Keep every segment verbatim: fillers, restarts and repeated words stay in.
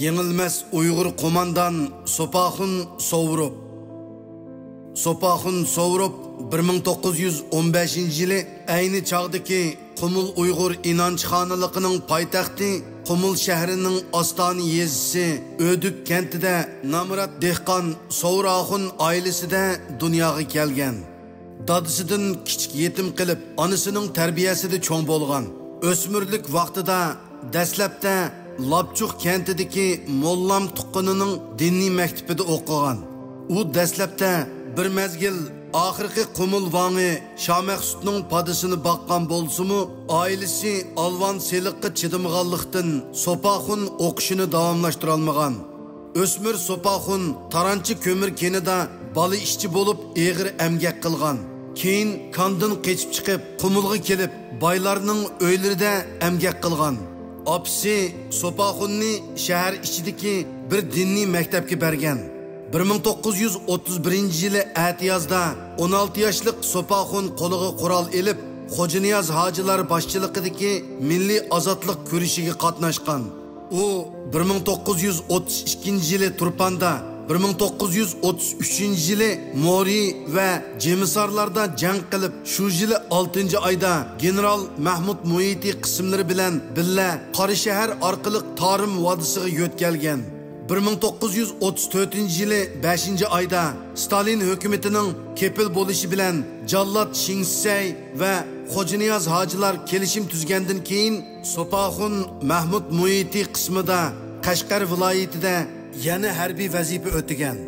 يېڭىلمەس ئۇيغۇر قوماندان سوپاخۇن سوۋروپ. سوپاخۇن سوۋروپ بىر مىڭ توققۇز يۈز ئون بەشىنچى يىلى ئەينى چاغدىكى قۇمۇل ئۇيغۇر ئىنانچىخانىلىقىنىڭ پايتەختى قۇمۇل شەھىرىنىڭ ئاستانە يېزىسى ئۆدۈك كەنتىدە نامرات دېھقان سوۋراخۇن ئائىلىسىدە دۇنياغا كەلگەن. دادىسىدىن كىچىك يېتىم قېلىپ، ئانىسىنىڭ تەربىيەسىدە چوڭ بولغان. ئۆسمۈرلۈك ۋاقتىدا دەسلەپتە لاپچۇق كەنتىدىكى موللام تۇغقىنىنىڭ دىنىي مەكتىپىدە ئوقۇغان. ئۇ دەسلەپتە بىر مەزگىل ئاخىرقى قۇمۇل ۋاڭى شامەخسۇتنىڭ پادىسىنى باققان بولسىمۇ، ئائىلىسى ئالۋان سېلىققا چىدىمىغانلىقتىن، سوپاخۇن ئوقۇشىنى داۋاملاشتۇرالمىغان. ئۆسمۈر سوپاخۇن تارانچى كۆمۈر كېنىدا بالا ئىشچى بولۇپ ئېغىر ئەمگەك قىلغان. كېيىن كاندىن قېچىپ چىقىپ، قۇمۇلغا كېلىپ، بايلارنىڭ ئۆيلىرىدە ئەمگەك قىلغان. ئاپىسى سوپاخۇننى شەھەر ئىچىدىكى بىر دىنىي مەكتەپكە بەرگەن. بىر مىڭ توققۇز يۈز ئوتتۇز بىرىنچى يىلى ئەتىيازدا ئون ئالتە ياشلىق سوپاخۇن قولىغا قورال ئېلىپ، خوجانىياز ھاجىلار باشچىلىقىدىكى مىللىي ئازادلىق كۈرىشىگە قاتناشقان. ئۇ بىر مىڭ توققۇز يۈز ئوتتۇز ئىككىنچى يىلى تۇرپاندا، بىر مىڭ توققۇز يۈز ئوتتۇز ئۈچىنچى يىلى مورى ۋە جېمىسارلاردا جەڭ قىلىپ، شۇ يىلى ئالتىنچى ئايدا گېنېرال مەھمۇد مۇھىتى قىسىملىرى بىلەن بىللە قاراشەھەر ئارقىلىق تارىم ۋادىسىغا يۆتكەلگەن. بىر مىڭ توققۇز يۈز ئوتتۇز تۆتىنچى يىلى بەشىنچى ئايدا ستالىن ھۆكۈمىتىنىڭ كېپىل بولۇشى بىلەن جاللات شېڭ شىسەي ۋە خوجانىياز ھاجىلار كېلىشىم تۈزگەندىن كېيىن، سوپاخۇن مەھمۇد مۇھىتى قىسمىدا قەشقەر ۋىلايىتىدە يەنە ھەربىي ۋەزىپە ئۆتىگەن.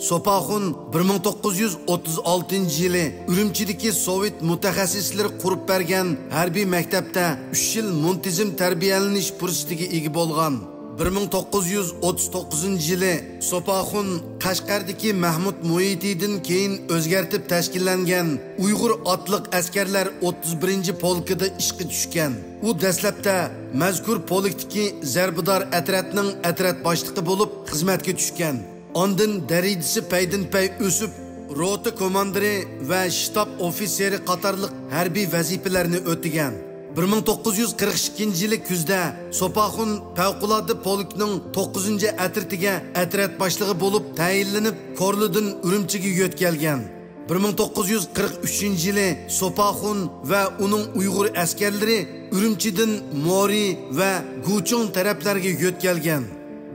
سوپاخۇن بىر مىڭ توققۇز يۈز ئوتتۇز ئالتىنچى يىلى ئۈرۈمچىدىكى سوۋېت مۇتەخەسسىسلىرى قۇرۇپ بەرگەن ھەربىي مەكتەپتە ئۈچ يىل مۇنتىزىم تەربىيەلىنىش پۇرسىتىگە ئىگە بولغان. بىر مىڭ توققۇز يۈز ئوتتۇز توققۇزىنچى يىلى سوپاخۇن قەشقەردىكى مەھمۇد مۇھىتىدىن كېيىن ئۆزگەرتىپ تەشكىللەنگەن ئۇيغۇر ئاتلىق ئەسكەرلەر ئوتتۇز بىرىنچى پولكىدا ئىشقا چۈشكەن. ئۇ دەسلەپتە مەزكۇر پولكتىكى زەربىدار ئەترەتنىڭ ئەترەت باشلىقى بولۇپ خىزمەتكە چۈشكەن. ئاندىن دەرىجىسى پەيدىنپەي ئۆسۈپ، روتا كوماندىرى ۋە شتاب ئوفىتسېرى قاتارلىق ھەربىي ۋەزىپىلەرنى ئۆتىگەن. بىر مىڭ توققۇز يۈز قىرىق ئىككىنچى يىلى كۈزدە سوپاخۇن پەۋقۇلئاددە پولكنىڭ توققۇزىنچى ئەترىتىگە ئەترەت باشلىقى بولۇپ تەيىنلىنىپ، كورلىدىن ئۈرۈمچىگە يۆتكەلگەن. بىر مىڭ توققۇز يۈز قىرىق ئۈچىنچى يىلى سوپاخۇن ۋە ئۇنىڭ ئۇيغۇر ئەسكەرلىرى ئۈرۈمچىدىن مورى ۋە گۇچۇڭ تەرەپلەرگە يۆتكەلگەن.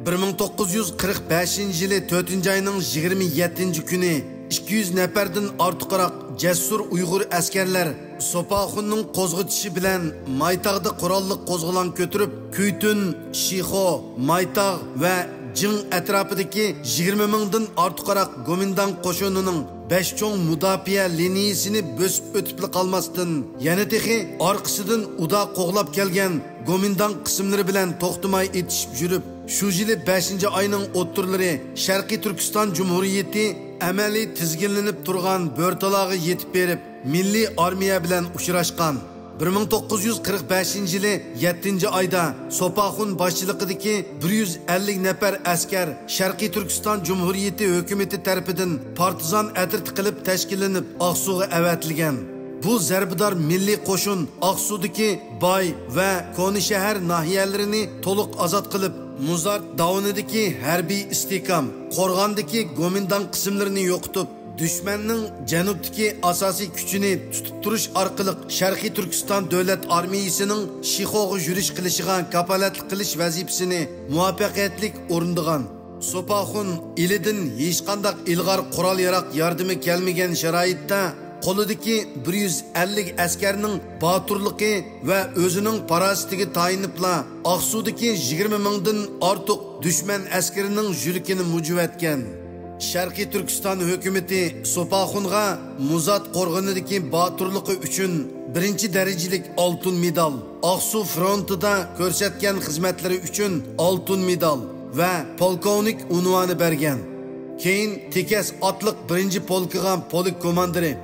بىر مىڭ توققۇز يۈز قىرىق بەشىنچى يىلى تۆتىنچى ئاينىڭ يىگىرمە يەتتىنچى كۈنى ئىككى يۈز نەپەردىن ئارتۇقراق جەسۇر ئۇيغۇر ئەسكەرلەر سوپاخۇننىڭ قوزغىتىشى بىلەن مايتاغدا قوراللىق قوزغىلاڭ كۆتۈرۈپ، كۈيتۈن، شىخو، مايتاغ ۋە جىڭ ئەتراپىدىكى يىگىرمە مىڭدىن ئارتۇقراق گومىنداڭ قوشۇنىنىڭ بەش چوڭ مۇداپىئە لىنىيىسىنى بۆسۈپ ئۆتۈپلا قالماستىن، يەنە تېخى ئارقىسىدىن ئۇدا قوغلاپ كەلگەن گومىنداڭ قىسىملىرى بىلەن توختىماي ئېتىشىپ يۈرۈپ، شۇ يىلى بەشىنچى ئاينىڭ ئوتتۇرىلىرى شەرقىي تۈركىستان جۇمھۇرىيىتى ئەمەلىي تىزگىنلىنىپ تۇرغان بۆرتالاغا يېتىپ بېرىپ، مىللىي ئارمىيە بىلەن ئۇچراشقان. بىر مىڭ توققۇز يۈز قىرىق بەشىنچى يىلى يەتتىنچى ئايدا سوپاخۇن باشچىلىقىدىكى بىر يۈز ئەللىك نەپەر ئەسكەر شەرقىي تۈركىستان جۇمھۇرىيىتى ھۆكۈمىتى تەرىپىدىن پارتىزان ئەترىتى قىلىپ تەشكىللىنىپ، ئاقسۇغا ئەۋەتىلگەن. بۇ زەربىدار مىللىي قوشۇن ئاقسۇدىكى باي ۋە كونىشەھەر ناھىيەلىرىنى تولۇق ئازاد قىلىپ، مۇزارت داۋىنىدىكى ھەربىي ئىستىھكام، قورغاندىكى گومىنداڭ قىسىملىرىنى يوقىتىپ، دۈشمەننىڭ جەنۇبتىكى ئاساسىي كۈچىنى تۇتۇپ تۇرۇش ئارقىلىق شەرقىي تۈركىستان دۆلەت ئارمىيىسىنىڭ شىخوغا يۈرۈش قىلىشىغا كاپالەتلىك قىلىش ۋەزىپىسىنى مۇۋەپپەقىيەتلىك ئورۇندىغان. سوپاخۇن ئىلىدىن ھېچقانداق ئىلغار قورال-ياراغ ياردىمى كەلمىگەن شارائىتتا، قولىدىكى بىر يۈز ئەللىك ئەسكەرنىڭ باتۇرلۇقى ۋە ئۆزىنىڭ پاراسىتىگە تايىنىپلا، ئاقسۇدىكى يىگىرمە مىڭدىن ئارتۇق دۈشمەن ئەسكىرىنىڭ يۈرىكىنى مۇجۇۋەتكەن. شەرقىي تۈركىستان ھۆكۈمىتى سوپاخۇنغا مۇزات قورغىنىدىكى باتۇرلۇقى ئۈچۈن بىرىنچى دەرىجىلىك ئالتۇن مېدال، ئاقسۇ فرونتىدا كۆرسەتكەن خىزمەتلىرى ئۈچۈن ئالتۇن مېدال ۋە پولكوۋنىك ئۇنۋانى بەرگەن. كېيىن تېكەس ئاتلىق بىرىنچى پولكىغا پولك كوماندىرى،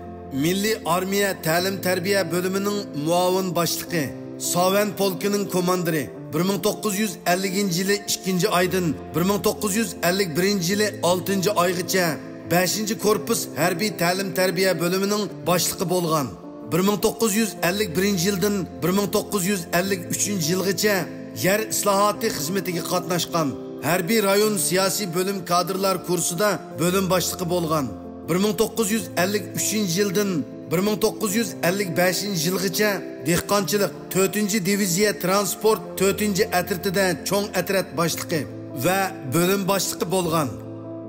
مىللىي ئارمىيە تەلىم-تەربىيە بۆلۈمىنىڭ مۇئاۋىن باشلىقى، ساۋەن پولكىنىڭ كوماندىرى، بىر مىڭ توققۇز يۈز ئەللىكىنچى يىلى ئىككىنچى ئايدىن بىر مىڭ توققۇز يۈز ئەللىك بىرىنچى يىلى ئالتىنچى ئايغىچە بەشىنچى كورپۇس ھەربىي تەلىم-تەربىيە بۆلۈمىنىڭ باشلىقى بولغان. بىر مىڭ توققۇز يۈز ئەللىك بىرىنچى يىلدىن بىر مىڭ توققۇز يۈز ئەللىك ئۈچىنچى يىلغىچە يەر ئىسلاھاتى خىزمىتىگە قاتناشقان. ھەربىي رايون سىياسىي بۆلۈم كادىرلار كۇرسىدا بۆلۈم باشلىقى بولغان. بىر مىڭ توققۇز يۈز ئەللىك ئۈچىنچى يىلدىن بىر مىڭ توققۇز يۈز ئەللىك بەشىنچى يىلغىچە دېھقانچىلىق تۆتىنچى دىۋىزىيە تىرانسپورت تۆتىنچى ئەترىتىدە چوڭ ئەترەت باشلىقى ۋە بۆلۈم باشلىقى بولغان.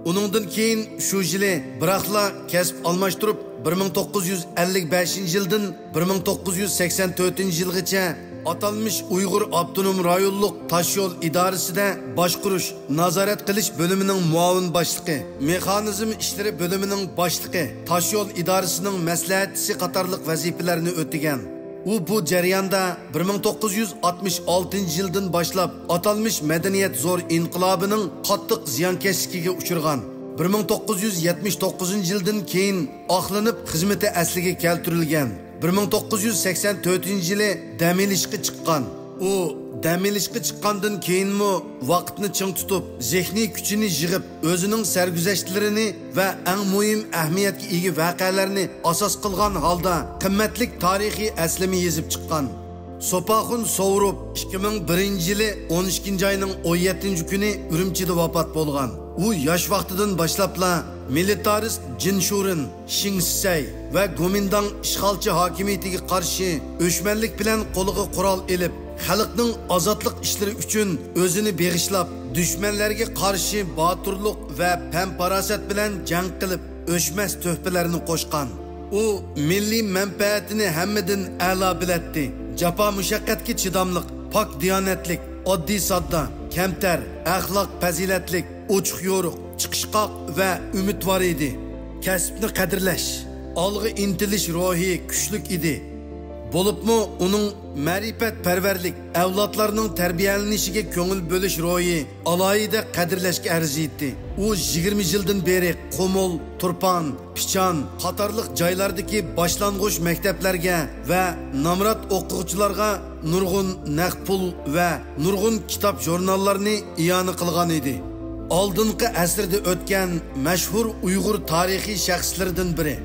ئۇنىڭدىن كېيىن شۇ يىلى بىراقلا كەسىپ ئالماشتۇرۇپ، بىر مىڭ توققۇز يۈز ئەللىك بەشىنچى يىلدىن بىر مىڭ توققۇز يۈز سەكسەن تۆتىنچى يىلغىچە ئاتالمىش ئۇيغۇر ئاپتونوم رايونلۇق تاشيول ئىدارىسىدە باشقۇرۇش، نازارەت قىلىش بۆلۈمىنىڭ مۇئاۋىن باشلىقى، مېخانىزم ئىشلىرى بۆلۈمىنىڭ باشلىقى، تاشيول ئىدارىسىنىڭ مەسلىھەتچىسى قاتارلىق ۋەزىپىلەرنى ئۆتىگەن. ئۇ بۇ جەرياندا بىر مىڭ توققۇز يۈز ئاتمىش ئالتىنچى يىلدىن باشلاپ ئاتالمىش مەدەنىيەت زور ئىنقىلابىنىڭ قاتتىق زىيانكەشلىكىگە ئۇچرىغان. بىر مىڭ توققۇز يۈز يەتمىش توققۇزىنچى يىلدىن كېيىن ئاقلىنىپ خىزمىتى ئەسلىگە كەلتۈرۈلگەن. بىر مىڭ توققۇز يۈز سەكسەن تۆتىنچى يىلى دەم ئېلىشقا چىققان. ئۇ دەم ئېلىشقا چىققاندىن كېيىنمۇ ۋاقىتنى چىڭ تۇتۇپ، زېھنىي كۈچىنى يىغىپ، ئۆزىنىڭ سەرگۈزەشتلىرىنى ۋە ئەڭ مۇھىم ئەھمىيەتكە ئىگە ۋەقەلەرنى ئاساس قىلغان ھالدا قىممەتلىك تارىخىي ئەسلىمە يېزىپ چىققان. سوپاخۇن سوۋروپ ئىككى مىڭ بىرىنچى يىلى ئون ئىككىنچى ئاينىڭ ئون يەتتىنچى كۈنى ئۈرۈمچىدە ۋاپات بولغان. ئۇ ياش ۋاقتىدىن باشلاپلا مىلىتارىست جىن شۇرېن، شېڭ شىسەي ۋە گومىنداڭ ئىشغالچى ھاكىمىيىتىگە قارشى ئۆچمەنلىك بىلەن قولىغا قورال ئېلىپ، خەلقنىڭ ئازادلىق ئىشلىرى ئۈچۈن ئۆزىنى بېغىشلاپ، دۈشمەنلەرگە قارشى باتۇرلۇق ۋە پەم-پاراسەت بىلەن جەڭ قىلىپ، ئۆچمەس تۆھپىلەرنى قوشقان. ئۇ مىللىي مەنپەئەتىنى ھەممىدىن ئەلا بىلەتتى. جاپا-مۇشەققەتكە چىداملىق، پاك دىيانەتلىك، ئاددىي-ساددا، كەمتەر، ئەخلاق پەزىلەتلىك، ئوچۇق-يورۇق، چىقىشقاق ۋە ئۈمىدۋار ئىدى. كەسىپنى قەدىرلەش، ئالغا ئىنتىلىش روھى كۈچلۈك ئىدى. بولۇپمۇ ئۇنىڭ مەرىپەتپەرۋەرلىك، ئەۋلادلارنىڭ تەربىيەلىنىشىگە كۆڭۈل بۆلۈش روھى ئالاھىدە قەدىرلەشكە ئەرزىيتتى. ئۇ يىگىرمە يىلدىن بېرى قۇمۇل، تۇرپان، پىچان قاتارلىق جايلاردىكى باشلانغۇچ مەكتەپلەرگە ۋە نامرات ئوقۇغۇچىلارغا نۇرغۇن نەق پۇل ۋە نۇرغۇن كىتاب ژۇرناللارنى ئىئانە قىلغان ئىدى. ئالدىنقى ئەسىردە ئۆتكەن مەشھۇر ئۇيغۇر تارىخىي شەخسلىرىدىن بىرى.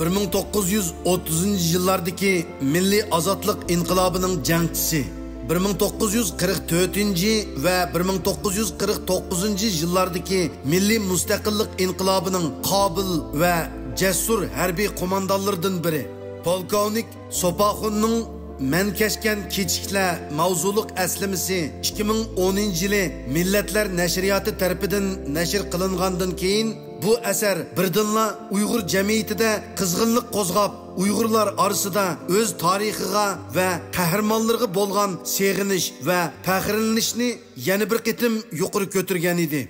بىر مىڭ توققۇز يۈز ئوتتۇزىنچى يىللاردىكى مىللىي ئازادلىق ئىنقىلابىنىڭ جەڭچىسى، بىر مىڭ توققۇز يۈز قىرىق تۆتىنچى ۋە بىر مىڭ توققۇز يۈز قىرىق توققۇزىنچى يىللاردىكى مىللىي مۇستەقىللىق ئىنقىلابىنىڭ قابىل ۋە جەسۇر ھەربىي قوماندانلىرىدىن بىرى، پولكوۋنىك سوپاخۇننىڭ مەن كەچكەن كېچىكلەر ماۋزۇلۇق ئەسلىمىسى ئىككى مىڭ ئونىنچى يىلى مىللەتلەر نەشرىياتى تەرىپىدىن نەشر قىلىنغاندىن كېيىن، بۇ ئەسەر بىردىنلا ئۇيغۇر جەمئىيىتىدە قىزغىنلىق قوزغاپ، ئۇيغۇرلار ئارىسىدا ئۆز تارىخىغا ۋە قەھرىمانلىرىغا بولغان سېغىنىش ۋە پەخىرلىنىشنى يەنە بىر قېتىم يۇقىرى كۆتۈرگەن ئىدى.